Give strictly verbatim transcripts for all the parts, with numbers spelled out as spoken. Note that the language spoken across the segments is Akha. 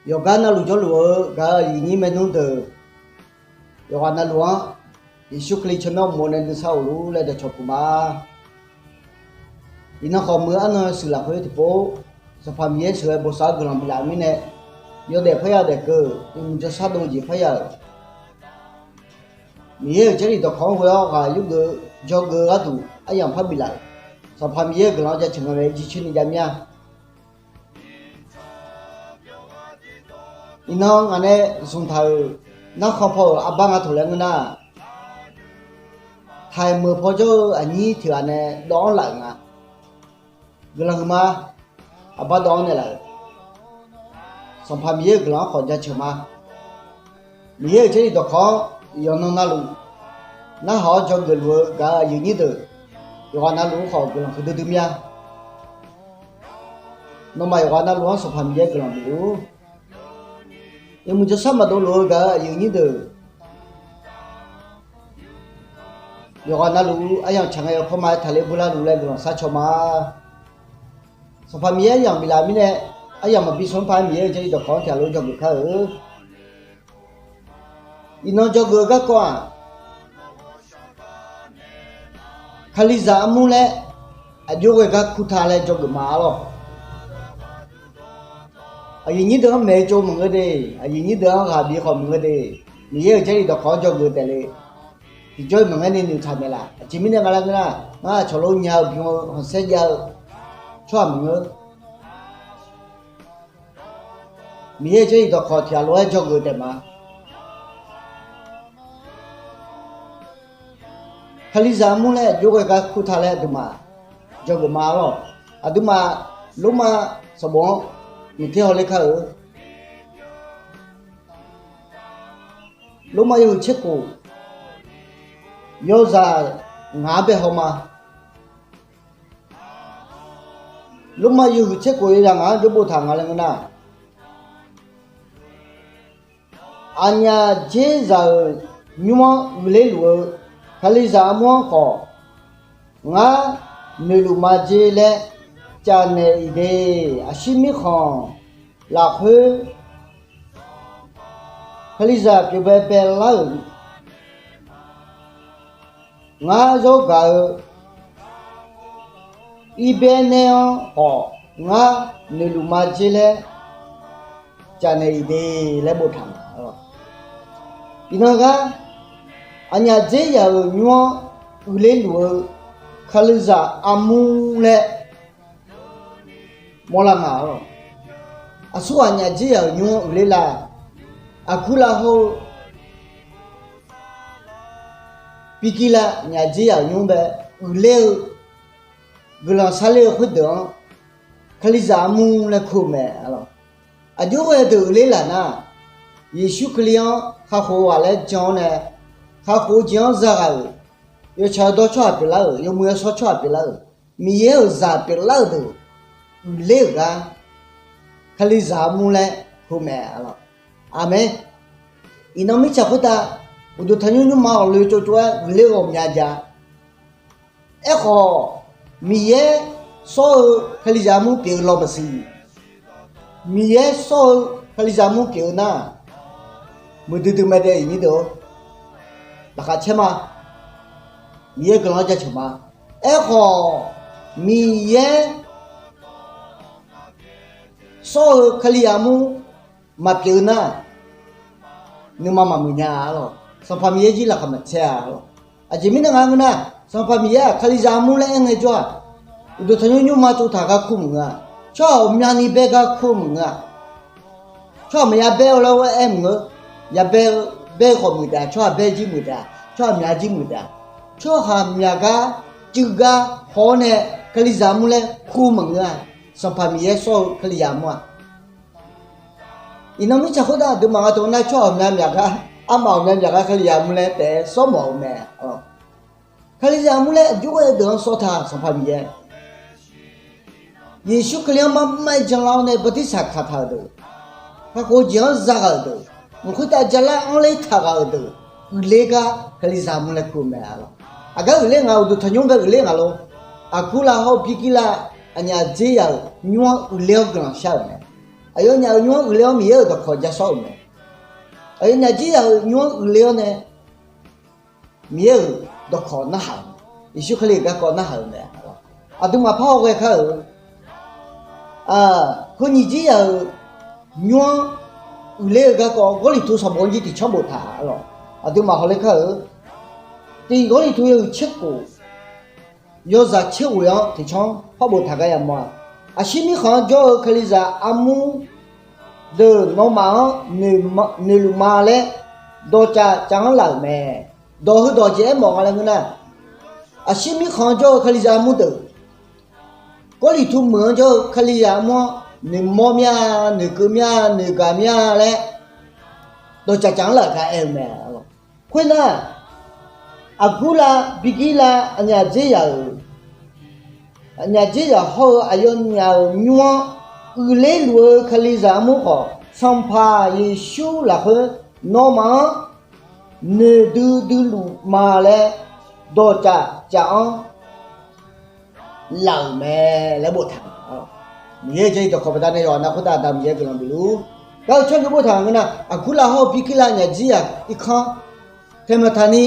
Yawqgar navluf jawrluf-eu gaq-euq aqyuif aqnyir maernmr deuq, yawqghaq navluf-anr Yeqsur Kali tsawrmyanr uqmov nae nuisar of lur laer dawqcawq puq ma. Iqnan khawf, muiq-eu arnan yawshuif lafkhoer tiqpov, Sanqpaq Miqyaer sheuqghae bosav-awr guiqlanq biflaf-eu mirnae, yawdaef parya daefkeuv-euq, iqmuq jawrshar dov-eu jeq parya-euq, Miqyaer-euq Jarlif dawqkawq-anr ghoe-awr ghaq yurgeuf dzawgeuf-eu gharduq aryamq par biflaf-euq, Sanqpaq Miqyaer-euq guiqlanq-anr jaceuq nga laer jircoer ni jav mir-a. Iqnan ngaq nae zmqtaq-euq narkhan paw-euq arbar nga taq laer ngeur nar, taiq meuq paw jawr-eu aqnyir tiq ghaq nae dawv-anr laf-euq nga. Guiqlanq huiqma. Arbar dawv-anr naeqlaf-euq, Sanqpaq Miqyaer-euq guiqlanq-anr khawf jaceuq ma. Miqyaer-euq Jarlif dawqkawq-anr yawqnan navluf narhaq-awr dzawgeuf luf-eu gaq-euq aqyuif aqnyir deuq, yawqghaq navluf-anr khawf guiqlanq huiqdui dui mir-a. Nawmaf yawqghaq navluf-anr Sanqpaq Miqyaer guiqlanq bif luf-ur. Iqmuq jawrshar maqdov luf-eu gaq-euq aqyuif aqnyir deuq, yawqghaq navluf-ur aryamq tsaq ngae yawkawr ma-aer taqler burlar luf laer guiqlanq sharcaw ma. Sanqpaq Miqyaer aryamq biflaf mirnae, aryamq maqbi smr-anr paq-aer Miqyaer-euq Jarlif dawqkawq-anr tiq ghaq lof dzawgeuf kar-eu. Iqnan dzawgeuf-eu garkawv-aq, Kalizaq armur laer aqjox ghae gar kurtaq laer dzawgeuf ma-a lawq. Aqyuif aqnyir deuq-anr maeq-eu tsov maqngeur de, aqyuif aqnyir deuq-anr ghaq bi khawf maqngeur de, Miqyaer-euq Jarlif dawqkawq-anr dzawgeuf taef le. Tiqjawr-iq maqngaer ni noeqtaq naeqlaf. Aqjeq mirnae nga laer ngeur nar, ngar aqcawq lof nya-eu bym-eu khanqsaer jav-eu tsawrhaq maqngeur. Miqyaer-euq Jarlif dawqkawq tiq ghaq lof-aer dzawgeuf taef ma. Kalizaq armur laer aqjox ghae gar kurtaq laer aqduimaf dzawgeuf ma-a lawq. Aqduimaf Lormav sanqbof-anr miqter hawler kar-eu. Lormav yawhuiq tserkhof yawzaq ngaq-anr bae haw ma. Lormav yawhuiq tserkhof yawzaq ngaq-anr jawr boftaq nga laer ngeur nar, aqnyaf dzer zaq-euq nymr-anr uiqler luf-eu Kalizaq armur-anr khawf, ngar noeqluf ma dzer laer cavnaeq-iq de. Aqshir mirkhanq lafkhoer Kalizaq pyeuf baebae lar-euq ngar zawr gaq-eu Irbaenae-anr khawf ngar noeqluf ma dzer laer cavnaeq-iq de laer boftaq nga. Iqnan gar, aqnyaf dzer yaq-euq nymr-anr uiqler luf-eu Kalizaq armur laer mawrlar nga-a lawq. Aqsurghaq aqnyaf dzer yaq-euq nymr-anr uiqler la, Aqkurlav hawr-eu Pirkirlav aqnyaf dzer yaq-euq nymr bae uiqler-eu guiqlanq sarler-eu khoerdeuq-anr Kalizaq armur laer kur-eu mae-a lawq. Aqjox ghae deuq uiqler laf nar, Yeqsur Kali-anr kakhof-eu ghaq laer jan-awr nae, kakhof-eu jeq-anr zaghaq-euq, yawtsaq yawdawr tsawrhaq pyeuflar-euq, yawmuiq yawshawr tsawrhaq pyeuflar-euq, Miqyaer-euq zaq pyeuflar-euq deuq uiqler-euq gar Kalizaq armur laer kur mae-a lawq. Aqmeq. Iqnan mirtsaq khoertav uqduq tanqnymr nymrma-awq loe tsovtsov-aer uiqler-eu ghawqmya jav. Aerkhawf, Miqyaer sawr-eu Kalizaq armur pyeuf-eu law maqsiq. Miqyaer sawr-eu Kalizaq armur pyeuf-eu nar, muiqdui dui mae dae iqnyir deuq-or, laqkhaq caer ma. Miqyaer guiqlanq-anr jaceuq ma. Aerkhawf, Miqyaer sawr-eu Kalizaq armur maqpyeuf-eu nar, nuima maqmuiq nya-a lawq. Sanqpaq Miqyaer jir laqkhaq maqcaer-a lawq. Aqjeq mirnae nga ngeur nar, Sanqpaq Miqyaer-aq Kalizaq armur laer aer ngaejawr-aq, uqduq tanqnymr nymrma tsovtaq gar kur maqngeur-a. Tsawrhaq ghawqmyani baer gar kur maqngeur-a. Tsawrhaq maqya baer-eu laer aer maqngeur. Yabae-eu baer-eu khawf muiq taef-a, tsawrhaq baer jir muiq taef-a, tsawrhaq myaq jir muiq taef-a. Tsawrhaq myaq gar, cuiv gar haw-awr nae Kalizaq armur laer kur maqngeur-a. Sanqpaq Miqyaer sawr-eu Kalizaq armur-aq, iqnan mirtsaq khoertav aqduimaf nga tov nar tsawrhaq ghawqmya myaq gar, armaf ghawqmya myaq gar Kalizaq armur laer taef-aer sawr mawf-eu mae. Kalizaq armur laer aqjox ghae deuq-anr sawr taq Sanqpaq Miqyaer. Yeqsur Kali-anr mar mar-aer janlar-awr nae bartirsaq kaq taq-euq deuq, kakhof-eu jeq-anr zaghaq-euq deuq, mq khoertav jalar anrler taq ghaq-euq deuq, uiqler gar Kalizaq armur laer kur-eu mae-a lawq. Aqgar uiqler nga, uqduq tanqnymr bae uiqler nga lor. Aqkurlav hawr-eu Pirkirlav aqnyaf dzer yaq-euq nymr-anr uiqler-awr guiqlanq shar-euq mae. Aqyawfnyaf-euq nymr-anr uiqler-awr Miqyaer-euq dawqkawq ja sawr-euq mae. Aqyawfnyaf jir yaq-euq nymr-anr uiqler-awr nae Miqyaer-euq dawqkawq narhaq-euq mae. Yeqsur Kali-euq garkawv narhaq-euq mae. Aqduimaf parhaw ghae kar-euq, heu nyiq jir yaq-euq nymr-anr uiqler-eu garkawv Gawrliqtu sanqbof-anr jir tiqcanr boftaq lawq. Aqduimaf hawler kar-euq, tiq Gawrliqtu yawhuiq tserkhof yawzaq tserghof-anr tiqcanr par boftaq gar yamawr-a. Aqshir mirkhanq-anr jawr-eu Kalizaq armur deuq nawmaf-anr noeqluf ma laer dawqcaf caf-anr laf-euq mae. Dawq heudawq jeq aermawf nga laer ngeur nar, aqshir mirkhanq-anr jawr-eu Kalizaq armur deuq, Gawrliqtu meuq-anr jawr-eu Kalizaq armur-anr noeqmawr mir-a, noeqkeuv mir-a, noeqgaq mir-a laer dawqcaf caf-anr laf-euq gar aer-eu mae. Khoernar, Aqgurlav, Birgirlav, aqnyaf dzer yaq-euq, aqnyaf dzer yaq hawr-eu aqyawfnyaf-euq nymr-anr uiqler luf-eu Kalizaq armur khawf, Sanqpaq Yeqsur lafkhoer nawmaf-anr noeqdui dui luf ma laer dawqcaf caf-anr laf-euq mae laer boftaq-euq. Miqyaer-euq jarlif dawqkawq baqdanae yawqha-anr khoertav Aqda Miqyaer guiqlanq bif luf-ur. Gar-eu tsawrjeuq boftaq ngeur nar, Aqgurlav hawr-eu Birgirlav aqnyaf dzer yaq irkanr taeqmaeq taqni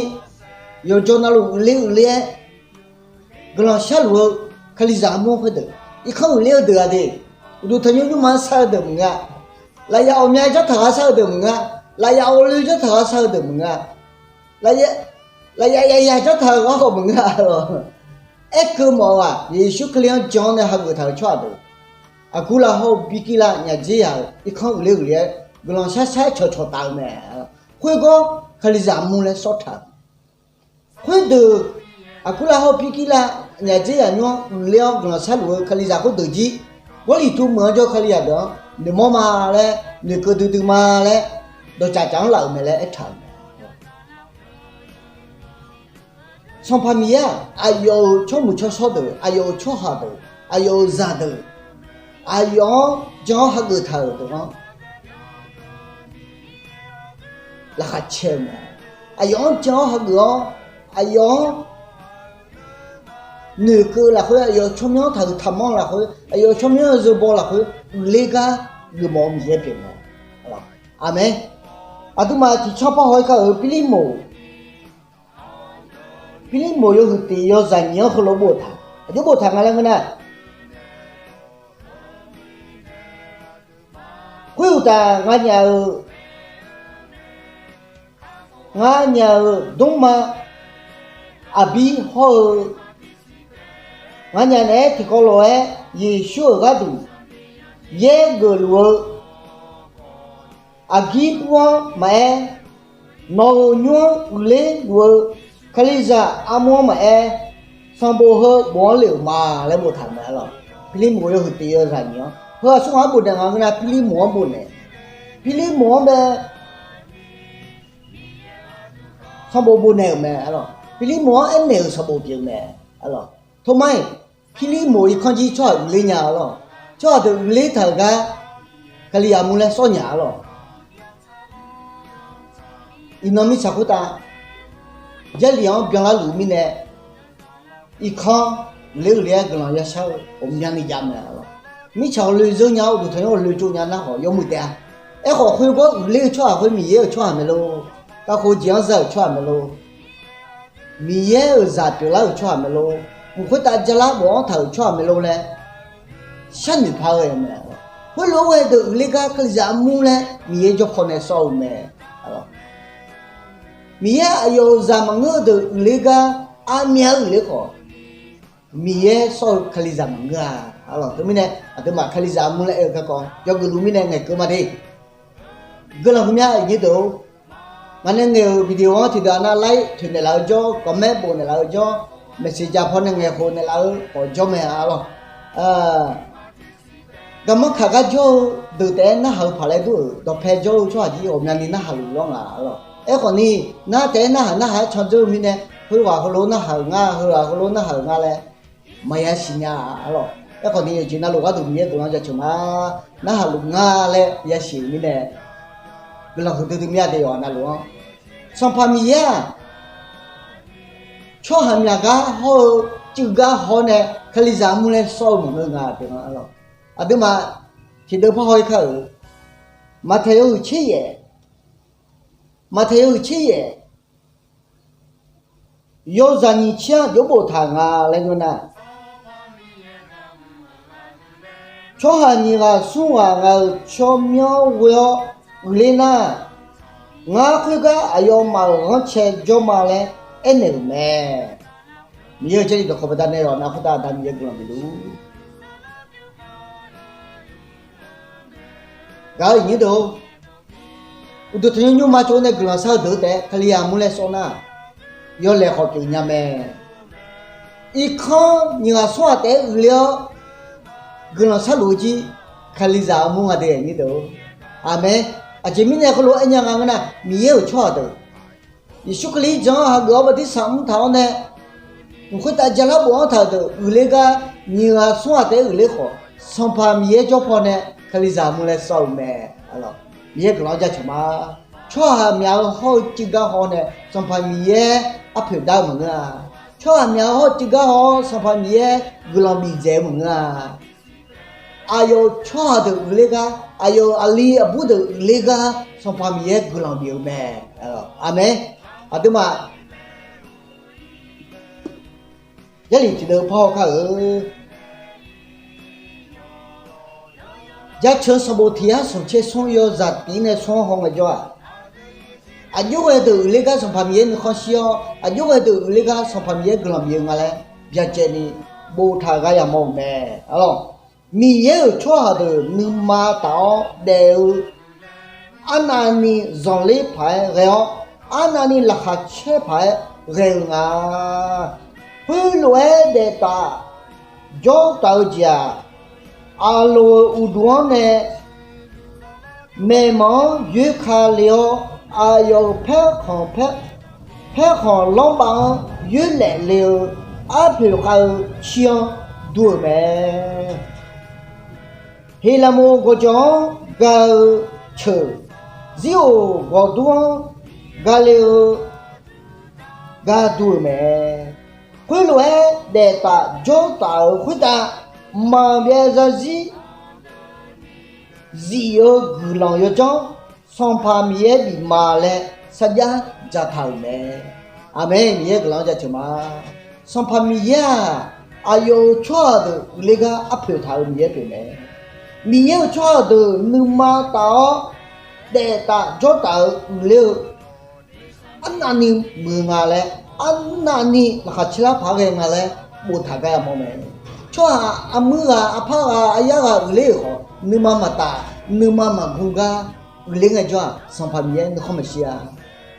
yawqjawq navluf uiqler uiqler-aer guiqlanq sharluf-eu Kalizaq armur khoerdeuq, irkanr uiqler-eu deuq-aq de, uqduq tanqnymr nymrma-anr shar-eu deuq maqngeur-a. Lafyaf ghawqmya janrtaq ghaq shar-eu deuq maqngeur-a. Lafyaf ghawqloe janrtaq ghaq shar-eu deuq maqngeur-a. Lafyaf, lafyaf yaqyaq janrtaq-eu ghaq khawf maqngeur-a lawq. Aerkeuv mawf-eu-aq, Yeqsur Kali-anr jan-awr nae hageuf taq-euq tsawrhaq deuq, Aqgurlav hawr-eu Birgirlav aqnyaf dzer yaq-euq irkanr uiqler uiqler-aer guiqlanq shar shar-aer cawqcawq taf-eu mae. Khoergar Kalizaq armur laer sawr taq-euq. Khoerdeuq, Aqgurlav hawr-eu Birgirlav aqnyaf dzer yaq nymr-anr uiqler-awr guiqlanq sharluf-eu Kalizaq khoerdeuq jir, Gawrliqtu meuq-anr jawr-eu Kalizaq deuq-anr noeqmawr ma laer, noeqkeuv duidui ma laer dawqcaf caf-anr laf-euq mae laer aertaq-euq mae. Sanqpaq Miqyaer-aq, aqyawf-euq tsawrmuiq tsawrshawr deuq, aqyawf-euq tsawrhaq deuq, aqyawf-euq zaqdeuq, aqyawf-anr jan-awr hageuf taq-euq deuq-anr laqkhaq cae-eu mae. Aqyawf-anr jan-awr hageuf-awr, aqyawf-anr noeqkeuv lafkhoer, aqyawf tsawrmyanr taqhuiq taqmanr lafkhoer, aqyawf tsawrmyanr-eu zeubaw lafkhoer uiqler gar geufmawf-eu Miqyaer pyeuf mae. Aqmeq. Aqduimaf tiqcanr par haw-aer kar-euq Pirlirmoq, Pirlirmoq yawhuiq tiq yawzaq nyiq-anr heulof-aer boftaq taq. Aqjox boftaq nga laer ngeur nar, khoeruqtaf nganyaf-eu, nganyaf-euq dmrma aqbir hawr-eu, nganyaf naeq-aer tiqkawv lof-aer Yeqsur-euq gharduq yaer geufluf-eu aqgir bur-anr maqaer, nawq-euq nymr-anr uiqler luf-eu Kalizaq armur-anr maqaer, sanqbof heu bof-anr le-euq ma laer boftaq-euq mae lawq. Pirlirmoq yawhuiq tiq yawzaq nyiq-anr heu aqsur ghaq-anr bofnaeq nga ngeur nar, Pirlirmoq-anr bofnaeq. Pirlirmoq-anr bae sanqbof bofnaeq-euq mae lawq. Pirlirmoq-anr aernaeq-euq sanqbof pyeuf-eu mae lawq. Tormar-iq, Pirlirmoq irkanr jir tsawrhaq uiqler nya-a lawq. Tsawrhaq deuq uiqler taq-euq gar Kalizaq armur laer sawr nya-a lawq. Iqnan mirtsaq khoertav Jarlif-anr byanlar luf mirnae, irkanr uiqler uiqler-aer guiqlanq yashar-eu ghawqmyani jav mae lawq. Mirtsaq ghawqloe zeur nya-awr uqduq tanqnymr ghawqloe tsov nya nar khawf yawmuiq taef-a. Aerkhawf khoergar uiqler-eu tsawrhaq khoer Miqyaer-euq tsawrhaq mae lor. Kakhof jeq-anr za-euq tsawrhaq mae lor. Miqyaer-euq zaq pyeuflar-euq tsawrhaq mae lor. Mq khoertav jalar bof-anr taq-euq tsawrhaq mae lor laer sharnoeq paq-aer ghae-eu mae. Khoerlof-aer ghae-eu deuq uiqler gar Kalizaq armur laer Miqyaer jawrpaw nae sawr-eu mae. Miqyaer aqyawf-euq zaq maqngeur-eu deuq uiqler gar armyav-aer uiqler khawf, Miqyaer sawr-eu Kalizaq maqngeur-a. Teumirnae aqduimaf Kalizaq armur laer aer-eu garkawv yawgeuf luf mirnae ngaeqkeuv ma de. Guiqlanq huiqmya aqnyir deuq-or, ngaq nae ngaeq-euq video-anr tiqdeuq-aq nar like toeqnaeq laf-eu jawr, comment bofnaeq laf-eu jawr, messenger paw nae ngaeq khof naeq laf-eu khawf jawr mae-a lawq. Garmanr kaq gar jawr-eu deuq taef-aer narhaq-eu paq laer dur-euq dawqpae jawr-eu tsawrhaq jir ghawqmyani narhaq luf lawr nga-a lawq. Aerkhawf ni, nar taef-aer narhaq narhaq-aer can dzeur-eu mirnae, heughaq heulof narhaq-euq nga, heughaq heulof narhaq-euq nga laer maqya siqnya-a lawq. Aerkhawf ni, yawqjeq navluf gharduq Miqyaer guiqlanq jaceuq ma. Narhaq luf nga laer yasiq-euq mirnae, guiqlanq huiqdui dui mir-a de yawqha navluf-anr. Sanqpaq Miqyaer-aq, tsawrhaq myaq gar hawr-eu, cuiv gar hawr nae Kalizaq armur laer sawr-eu maqngeur nga pyeuf-a lawq. Aqduimaf tiqdeuv parhaw-ir kar-euq, Maqtaeq yawhuiq tser yaef, Maqtaeq yawhuiq tser yaef, yawzaq nyiq tser-anr jawr boftaq nga laer ngeur nar, tsawrhaq nyiq ghaq smr ghaq ngaq-euq tsawrmyanr ghoe-awr uiqler nar, ngar khoergar aqyawfmaf-euq ghanrcae jawr ma laer aernaeq-euq mae. Miqyaer-euq Jarlif dawqkawq baqdanae yawqha-anr khoertav Aqda Miqyaer guiqlanq bif luf-ur. Gaq-eu iqnyir deuq-or, uqduq tanqnymr nymrma tsov nae guiqlanq shar-eu deuq-eu taef-aer Kalizaq armur laer sawr nar, yawlaeq khawf pyeuf nya mae. Irkanr nyiq ghaq smr ghaq taef-aer uiqler-awr guiqlanq sharluf-eu jir Kalizaq armur nga deuq-or. Aqmeq. Aqjeq mirnae heulof-aer aernya nga ngeur nar, Miqyaer-euq tsawrhaq deuq Yeqsur Kali-anr jan-awr hageuf-awr bartirsaq mr taq-awr nae, mq khoertav jalar bofanr taq-euq deuq uiqler gar, nyiq ghaq smr ghaq taef-aer uiqler khawf, Sanqpaq Miqyaer jawr paw nae Kalizaq armur laer sawr-eu mae. Miqyaer guiqlanq-anr jaceuq ma. Tsawrhaq myaq-eu hawr-eu cuiv gar haw nae Sanqpaq Miqyaer arpoeq dar-eu maqngeur-a. Tsawrhaq myaq-eu hawr-eu cuiv gar haw-awr Sanqpaq Miqyaer guiqlanq bif dzaeq-eu maqngeur-a. Aqyawf-euq tsawrhaq deuq uiqler gar, aqyawf-euq aqli aqbur deuq uiqler gar Sanqpaq Miqyaer guiqlanq bif-eu mae. Aqmeq. Aqduimaf Jarlif tiqdeuv parhaw kar-eu, Jaceuq-eu sanqbof tiq yar smq tser smr yawzaq tiq-ir nae smr-anr haw ngaejawr-aq, aqjox ghae deuq uiqler gar Sanqpaq Miqyaer nuikhanr shir-awr, aqjox ghae deuq uiqler gar Sanqpaq Miqyaer guiqlanq bif-eu nga laer byacaevni boftaq-euq gar yamawr-euq mae. Arlawq, Miqyaer-euq tsawrhaq deuq nuima taf-awr daef-eu arnavni zanqler paq-aer ghae-awr, arnavni laqkhaq caer paq-aer ghae-eu nga. Khoerlof-aer daef taf jawr taf-eu jeq-aq, Aqloq-euq uqduq-anr nae maeqmanq-anr yoerka le-awr, aqyawf-euq paerkhanq, paerkhanq lanrbav-anr yoerlaef le-eu arpoeq khav-eu cir-anr dur-euq mae. Heqlaqmoq gawqjawq-anr ga-eu ceuq, Zirghoq gawqdur-anr ga le-eu gar dur-euq mae. Khoerlof-aer daef taf jawr taf-euq khoertav maqbyav zarzir zif-eu guiqlanq yawdzanr Sanqpaq Miqyaer bif ma laer sarjax dzaqtaq-euq mae. Aqmeq. Miqyaer guiqlanq-anr jaceuq ma. Sanqpaq Miqyaer-aq, aqyawf-euq tsawrhaq deuq uiqler gar arpoeq taq-euq Miqyaer pyeuf mae. Miqyaer-euq tsawrhaq deuq nuima taf-awr daef taf jawr taf-eu uiqler-eu arnavni muiq nga laer, arnavni laqkhaq caerlar paq-aer ghae nga laer boftaq gar yamawr mae. Tsawrhaq armuir ghaq, arpar ghaq, aryar ghaq uiqler-euq khawf, nuima maqtaf, nuima maqgm gar uiqler ngaejawr-aq, Sanqpaq Miqyaer nuikhanr maqshir-a.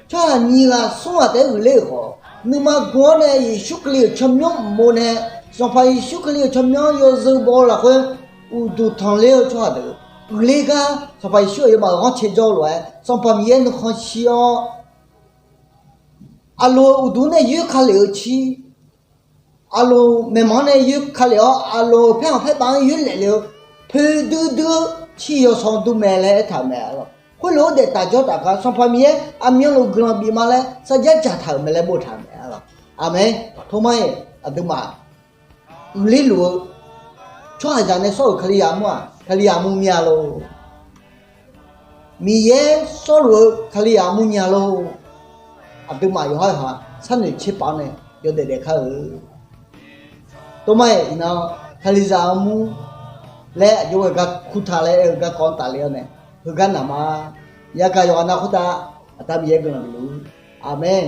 Tsawrhaq nyiq ghaq smr ghaq taef-aer uiqler-euq khawf, nuima gm-awr nae Yeqsur Kali-euq tsawrmyanr mqmov nae, Sanqpaq Yeqsur Kali-euq tsawrmyanr yawzeu baw-eu lafkhoer uqduq tanqler-eu tsawrhaq deuq uiqler gar Sanqpaq Yeqsur aqyawfmaf-euq ghanrcae jawr-eu lof-aer Sanqpaq Miqyaer nuikhanr shir-awr, Aqloq-euq uqduq nae yoerka lef-eu cir, Aqloq maeqmanq-anr nae yoerka lef-awr, Aqloq-euq paerkhanq paerbav-anr yoerlaef le-eu poeqdui dui-eu cir yawsanr dur mae laer aertaq-euq mae. Khoerlof-aer daef taf jawr taf gar Sanqpaq Miqyaer aqmyanluf guiqlanq bif ma laer sarjax dzaqtaq-euq mae laer boftaq-euq mae. Aqmeq. Tormar-iq aqduimaf uiqler luf-eu tsawrhaqzaq nae sawr-euq Kalizaq armur-aq, Kalizaq armur mya lor. Miqyaer sawr luf-eu Kalizaq armur nya lor. Aqduimaf yawqhar yawqha sharnoeq tserpav-awr nae yawdaef daef kar-eu. Tormar-iq iqnan Kalizaq armur laer aqjox ghae gar kurtaq laer aer-eu garkawv-anr tafler-awr nae heugar naq ma. Yagaq yawqghaq nav khoertav Aqda Miqyaer guiqlanq bif luf-ur. Aqmeq.